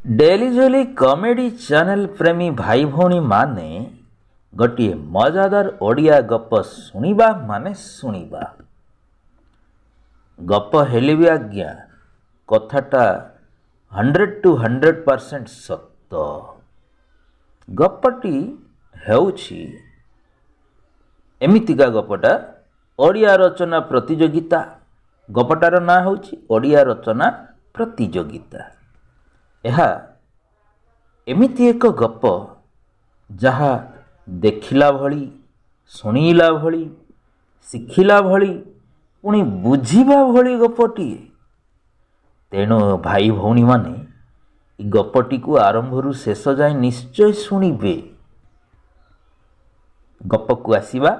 ଡେଲିଜୋଲି comedy channel ପ୍ରେମୀ ଭାଇ ଭଉଣୀମାନେ, ଗୋଟିଏ ମଜାଦାର ଓଡ଼ିଆ ଗପ ଶୁଣିବା ମାନେ ଶୁଣିବା। ଗପ ହେଲେ ବି ଆଜ୍ଞା କଥାଟା 100 ଟୁ 100% ସତ। ଗପଟି ହେଉଛି ଏମିତିକା, ଗପଟା ଓଡ଼ିଆ ରଚନା ପ୍ରତିଯୋଗିତା। ଗପଟାର ନାଁ ହେଉଛି ଓଡ଼ିଆ ରଚନା ପ୍ରତିଯୋଗିତା। ଏହା ଏମିତି ଏକ ଗପ ଯାହା ଦେଖିଲା ଭଳି, ଶୁଣିଲା ଭଳି, ଶିଖିଲା ଭଳି, ପୁଣି ବୁଝିବା ଭଳି ଗପଟିଏ। ତେଣୁ ଭାଇ ଭଉଣୀମାନେ, ଏ ଗପଟିକୁ ଆରମ୍ଭରୁ ଶେଷ ଯାଏଁ ନିଶ୍ଚୟ ଶୁଣିବେ। ଗପକୁ ଆସିବା।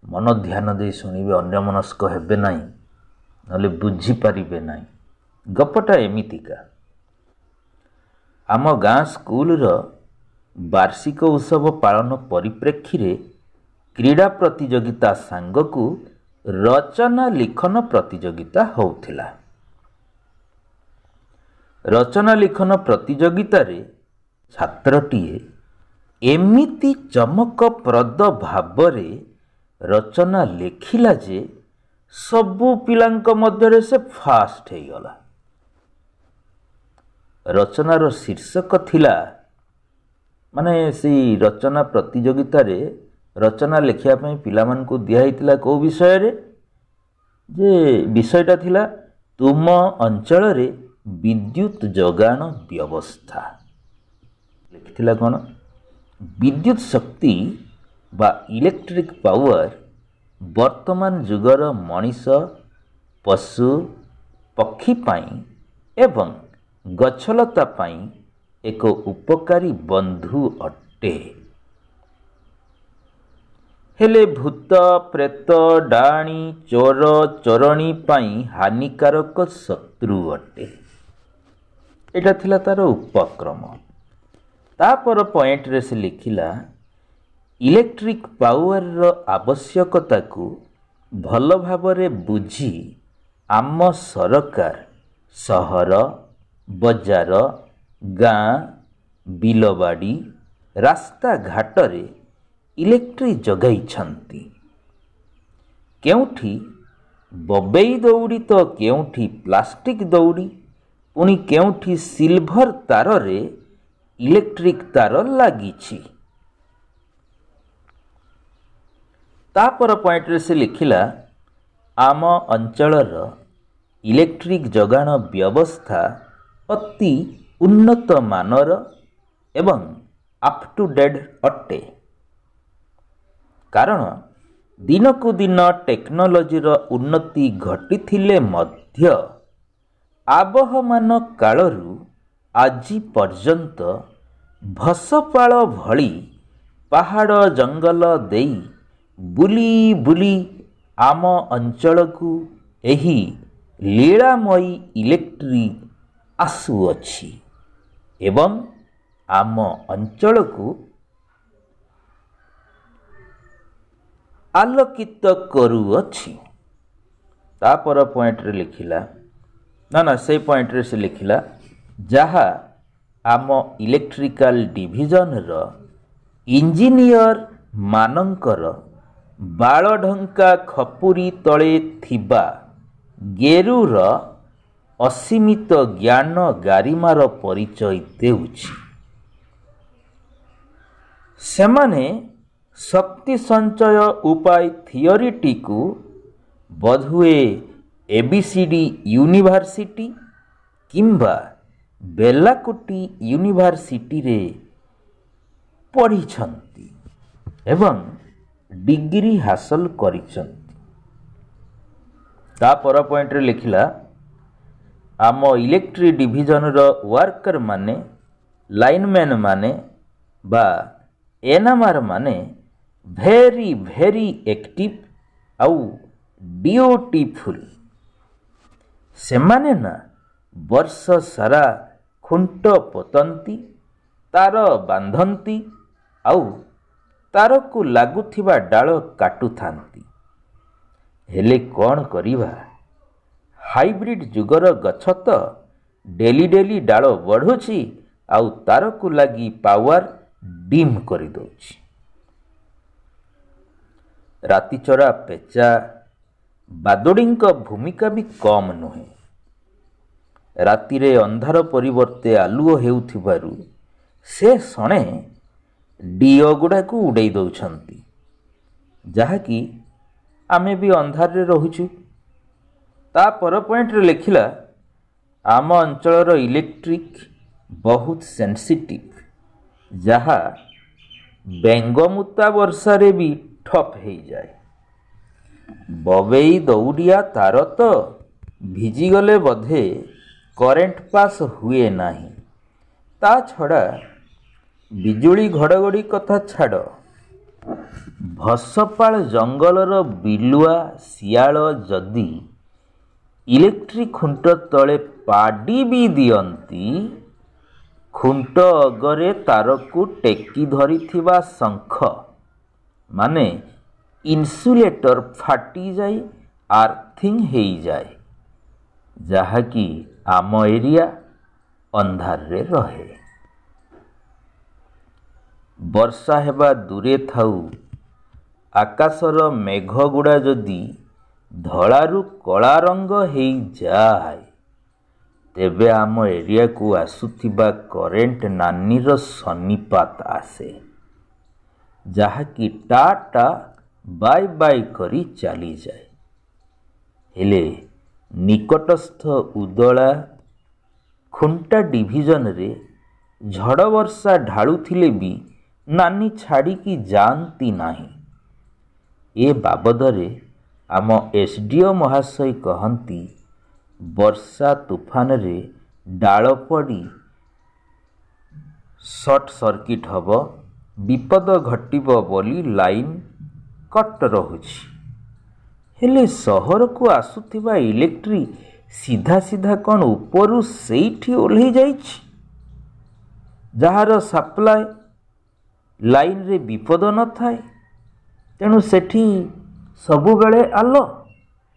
ମନ ଧ୍ୟାନ ଦେଇ ଶୁଣିବେ, ଅନ୍ୟମନସ୍କ ହେବେ ନାହିଁ, ନହେଲେ ବୁଝିପାରିବେ ନାହିଁ। ଗପଟା ଏମିତିକା। ଆମ ଗାଁ ସ୍କୁଲର ବାର୍ଷିକ ଉତ୍ସବ ପାଳନ ପରିପ୍ରେକ୍ଷୀରେ କ୍ରୀଡ଼ା ପ୍ରତିଯୋଗିତା ସାଙ୍ଗକୁ ରଚନା ଲିଖନ ପ୍ରତିଯୋଗିତା ହେଉଥିଲା। ରଚନା ଲିଖନ ପ୍ରତିଯୋଗିତାରେ ଛାତ୍ରଟିଏ ଏମିତି ଚମକପ୍ରଦ ଭାବରେ ରଚନା ଲେଖିଲା ଯେ ସବୁ ପିଲାଙ୍କ ମଧ୍ୟରେ ସେ ଫାଷ୍ଟ ହେଇଗଲା। ରଚନାର ଶୀର୍ଷକ ଥିଲା, ମାନେ ସେଇ ରଚନା ପ୍ରତିଯୋଗିତାରେ ରଚନା ଲେଖିବା ପାଇଁ ପିଲାମାନଙ୍କୁ ଦିଆହେଇଥିଲା କେଉଁ ବିଷୟରେ ଯେ ବିଷୟଟା ଥିଲା ତୁମ ଅଞ୍ଚଳରେ ବିଦ୍ୟୁତ ଯୋଗାଣ ବ୍ୟବସ୍ଥା। ଲେଖିଥିଲା କ'ଣ? ବିଦ୍ୟୁତ ଶକ୍ତି ବା ଇଲେକ୍ଟ୍ରିକ୍ ପାୱାର ବର୍ତ୍ତମାନ ଯୁଗର ମଣିଷ, ପଶୁ, ପକ୍ଷୀ ପାଇଁ ଏବଂ ଗଛଲତା ପାଇଁ ଏକ ଉପକାରୀ ବନ୍ଧୁ ଅଟେ। ହେଲେ ଭୂତ, ପ୍ରେତ, ଡାଆଣୀ, ଚୋର, ଚୋରଣୀ ପାଇଁ ହାନିକାରକ ଶତ୍ରୁ ଅଟେ। ଏଇଟା ଥିଲା ତାର ଉପକ୍ରମ। ତାପର ପଏଣ୍ଟରେ ସେ ଲେଖିଲା, ଇଲେକ୍ଟ୍ରିକ୍ ପାୱାରର ଆବଶ୍ୟକତାକୁ ଭଲ ଭାବରେ ବୁଝି ଆମ ସରକାର ସହର, ବଜାର, ଗାଁ, ବିଲବାଡ଼ି, ରାସ୍ତାଘାଟରେ ଇଲେକ୍ଟ୍ରି ଯୋଗାଇଛନ୍ତି। କେଉଁଠି ବବେଇ ଦଉଡ଼ି ତ କେଉଁଠି ପ୍ଲାଷ୍ଟିକ୍ ଦଉଡ଼ି, ପୁଣି କେଉଁଠି ସିଲଭର ତାରରେ ଇଲେକ୍ଟ୍ରିକ୍ ତାର ଲାଗିଛି। ତାପର ପଏଣ୍ଟରେ ସେ ଲେଖିଲା, ଆମ ଅଞ୍ଚଳର ଇଲେକ୍ଟ୍ରିକ୍ ଯୋଗାଣ ବ୍ୟବସ୍ଥା ଅତି ଉନ୍ନତ ମାନର ଏବଂ ଅପ୍ ଟୁ ଡେଟ୍ ଅଟେ। କାରଣ ଦିନକୁ ଦିନ ଟେକ୍ନୋଲୋଜିର ଉନ୍ନତି ଘଟିଥିଲେ ମଧ୍ୟ ଆବହମାନ କାଳରୁ ଆଜି ପର୍ଯ୍ୟନ୍ତ ଭସପାଳ ଭଳି ପାହାଡ଼ ଜଙ୍ଗଲ ଦେଇ ବୁଲି ବୁଲି ଆମ ଅଞ୍ଚଳକୁ ଏହି ଲୀଳାମୟୀ ଇଲେକ୍ଟ୍ରି ଆସୁଅଛି ଏବଂ ଆମ ଅଞ୍ଚଳକୁ ଆଲୋକିତ କରୁଅଛି। ତାପର ପଏଣ୍ଟରେ ଲେଖିଲା, ନା ନା, ସେଇ ପଏଣ୍ଟରେ ସେ ଲେଖିଲା, ଯାହା ଆମ ଇଲେକ୍ଟ୍ରିକାଲ ଡିଭିଜନର ଇଞ୍ଜିନିୟର ମାନଙ୍କର ବାଳଢଙ୍କା ଖପୁରୀ ତଳେ ଥିବା ଗେରୁର ଅସୀମିତ ଜ୍ଞାନ ଗାରିମାର ପରିଚୟ ଦେଉଛି। ସେମାନେ ଶକ୍ତି ସଞ୍ଚୟ ଉପାୟ ଥିଓରିଟିକୁ ବୋଧହୁଏ ଏବିସିଡି ୟୁନିଭର୍ସିଟି କିମ୍ବା ବେଲାକୁଟି ୟୁନିଭର୍ସିଟିରେ ପଢ଼ିଛନ୍ତି ଏବଂ ଡିଗ୍ରୀ ହାସଲ କରିଛନ୍ତି। ତା ପର ପଏଣ୍ଟରେ ଲେଖିଲା, ଆମ ଇଲେକ୍ଟ୍ରି ଡିଭିଜନର ୱାର୍କର ମାନେ, ଲାଇନମ୍ୟାନ୍ ମାନେ ବା ଏନାମାର ମାନେ ଭେରି ଭେରି ଆକ୍ଟିଭ୍ ଆଉ ଡ୍ୟୁଟିଫୁଲ୍। ସେମାନେ ନା ବର୍ଷ ସାରା ଖୁଣ୍ଟ ପୋତନ୍ତି, ତାର ବାନ୍ଧନ୍ତି ଆଉ ତାରକୁ ଲାଗୁଥିବା ଡାଳ କାଟୁଥାନ୍ତି। ହେଲେ କ'ଣ କରିବା, ହାଇବ୍ରିଡ୍ ଯୁଗର ଗଛ ତ ଡେଲି ଡେଲି ଡାଳ ବଢ଼ୁଛି ଆଉ ତାରକୁ ଲାଗି ପାୱାର ଡିମ୍ କରିଦେଉଛି। ରାତିଚରା ପେଚା ବାଦୁଡ଼ିଙ୍କ ଭୂମିକା ବି କମ୍ ନୁହେଁ। ରାତିରେ ଅନ୍ଧାର ପରିବର୍ତ୍ତେ ଆଲୁଅ ହେଉଥିବାରୁ ସେ ଶଣେ ଡିଅ ଗୁଡ଼ାକୁ ଉଡ଼େଇ ଦେଉଛନ୍ତି, ଯାହାକି ଆମେ ବି ଅନ୍ଧାରରେ ରହୁଛୁ। ତା ପର ପଏଣ୍ଟରେ ଲେଖିଲା, ଆମ ଅଞ୍ଚଳର ଇଲେକ୍ଟ୍ରିକ୍ ବହୁତ ସେନ୍ସିଟିଭ୍, ଯାହା ବେଙ୍ଗମୁତା ବର୍ଷାରେ ବି ଠପ୍ ହେଇଯାଏ। ବବେଇ ଦଉଡ଼ିଆ ତାର ତ ଭିଜିଗଲେ ବୋଧେ କରେଣ୍ଟ ପାସ୍ ହୁଏ ନାହିଁ। ତା ଛଡ଼ା ବିଜୁଳି ଘଡ଼ଘଡ଼ି କଥା ଛାଡ଼, ଭସପାଳ ଜଙ୍ଗଲର ବିଲୁଆ ଶିଆଳ ଯଦି ଇଲେକ୍ଟ୍ରି ଖୁଣ୍ଟ ତଳେ ପାଡ଼ି ବି ଦିଅନ୍ତି, ଖୁଣ୍ଟ ଅଗରେ ତାରକୁ ଟେକି ଧରିଥିବା ଶଙ୍ଖ ମାନେ ଇନ୍ସୁଲେଟର ଫାଟିଯାଇ ଆର୍ଥିଂ ହେଇଯାଏ, ଯାହାକି ଆମ ଏରିଆ ଅନ୍ଧାରରେ ରହେ। ବର୍ଷା ହେବା ଦୂରେ ଥାଉ, ଆକାଶର ମେଘଗୁଡ଼ା ଯଦି ଧଳାରୁ କଳା ରଙ୍ଗ ହେଇଯାଏ, ତେବେ ଆମ ଏରିଆକୁ ଆସୁଥିବା କରେଣ୍ଟ ନାନୀର ଶନିପାତ ଆସେ, ଯାହାକି ଟା ଟା ବାଏ ବାଏ କରି ଚାଲିଯାଏ। ହେଲେ ନିକଟସ୍ଥ ଉଦଳା ଖୁଣ୍ଟା ଡିଭିଜନରେ ଝଡ଼ ବର୍ଷା ଢାଳୁଥିଲେ ବି ନାନୀ ଛାଡ଼ିକି ଯାଆନ୍ତି ନାହିଁ। ଏ ବାବଦରେ ଆମ SDO ମହାଶୟ କହନ୍ତି, ବର୍ଷା ତୁଫାନରେ ଡାଳ ପଡ଼ି ସର୍ଟ ସର୍କିଟ୍ ହେବ, ବିପଦ ଘଟିବ ବୋଲି ଲାଇନ୍ କଟ୍ ରହୁଛି। ହେଲେ ସହରକୁ ଆସୁଥିବା ଇଲେକ୍ଟ୍ରି ସିଧା ସିଧା କ'ଣ ଉପରୁ ସେଇଠି ଓହ୍ଲେଇ ଯାଇଛି, ଯାହାର ସପ୍ଲାଏ ଲାଇନ୍ରେ ବିପଦ ନଥାଏ? ତେଣୁ ସେଠି ସବୁବେଳେ ଆଲ,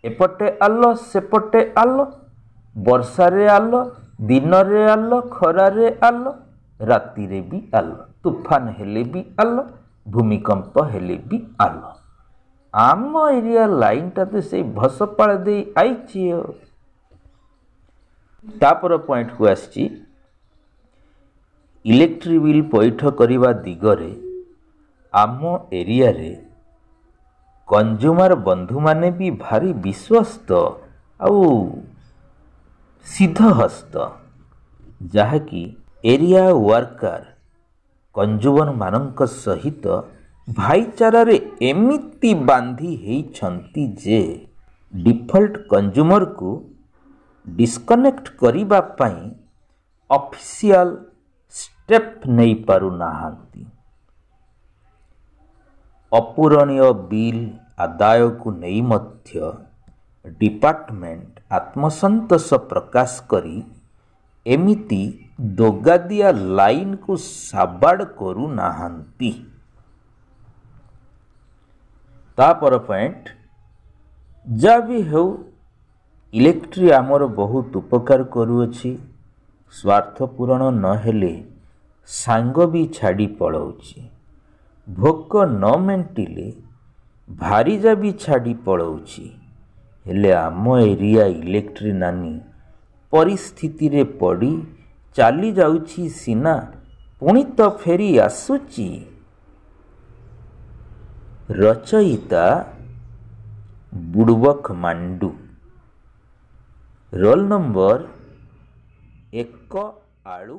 ଏପଟେ ଆଲ ସେପଟେ ଆଲ, ବର୍ଷାରେ ଆଲ, ଦିନରେ ଆଲ, ଖରାରେ ଆଲ, ରାତିରେ ବି ଆଲ, ତୁଫାନ ହେଲେ ବି ଆଲ, ଭୂମିକମ୍ପ ହେଲେ ବି ଆଲ। ଆମ ଏରିଆ ଲାଇନ୍ଟା ତ ସେଇ ଭସପାଳ ଦେଇ ଆଇଛି। ତାପର ପଏଣ୍ଟକୁ ଆସିଛି, ଇଲେକ୍ଟ୍ରି ବିଲ୍ ପଇଠ କରିବା ଦିଗରେ ଆମ ଏରିଆରେ କଞ୍ଜୁମର ବନ୍ଧୁମାନେ ବି ଭାରି ବିଶ୍ୱସ୍ତ ଆଉ ସିଦ୍ଧହସ୍ତ, ଯାହାକି ଏରିଆ ୱାର୍କର କଞ୍ଜୁମରମାନଙ୍କ ସହିତ ଭାଇଚାରାରେ ଏମିତି ବାନ୍ଧି ହେଇଛନ୍ତି ଯେ ଡିଫଲ୍ଟ କଞ୍ଜୁମରକୁ ଡିସ୍କନେକ୍ଟ କରିବା ପାଇଁ ଅଫିସିଆଲ ଷ୍ଟେପ୍ ନେଇପାରୁନାହାନ୍ତି। ଅପୂରଣୀୟ ବିଲ୍ ଆଦାୟକୁ ନେଇ ମଧ୍ୟ ଡିପାର୍ଟମେଣ୍ଟ ଆତ୍ମସନ୍ତୋଷ ପ୍ରକାଶ କରି ଏମିତି ଦୋଗାଦିଆ ଲାଇନ୍କୁ ସାବାଡ଼ କରୁନାହାନ୍ତି। ତାପର ପଏଣ୍ଟ, ଯାହା ବି ହେଉ ଇଲେକ୍ଟ୍ରି ଆମର ବହୁତ ଉପକାର କରୁଅଛି। ସ୍ୱାର୍ଥ ପୂରଣ ନହେଲେ ସାଙ୍ଗ ବି ଛାଡ଼ି ପଳାଉଛି, ଭୋକ ନ ମେଣ୍ଟିଲେ ଭାରିଜା ବି ଛାଡ଼ି ପଳାଉଛି। ହେଲେ ଆମ ଏରିଆ ଇଲେକ୍ଟ୍ରି ନାନୀ ପରିସ୍ଥିତିରେ ପଡ଼ି ଚାଲି ଯାଉଛି ସିନା, ପୁଣି ତ ଫେରି ଆସୁଛି। ରଚୟିତା ବୁଡ଼ବକ ମାଣ୍ଡୁ, ରୋଲ ନମ୍ବର 1 ଆଳୁ।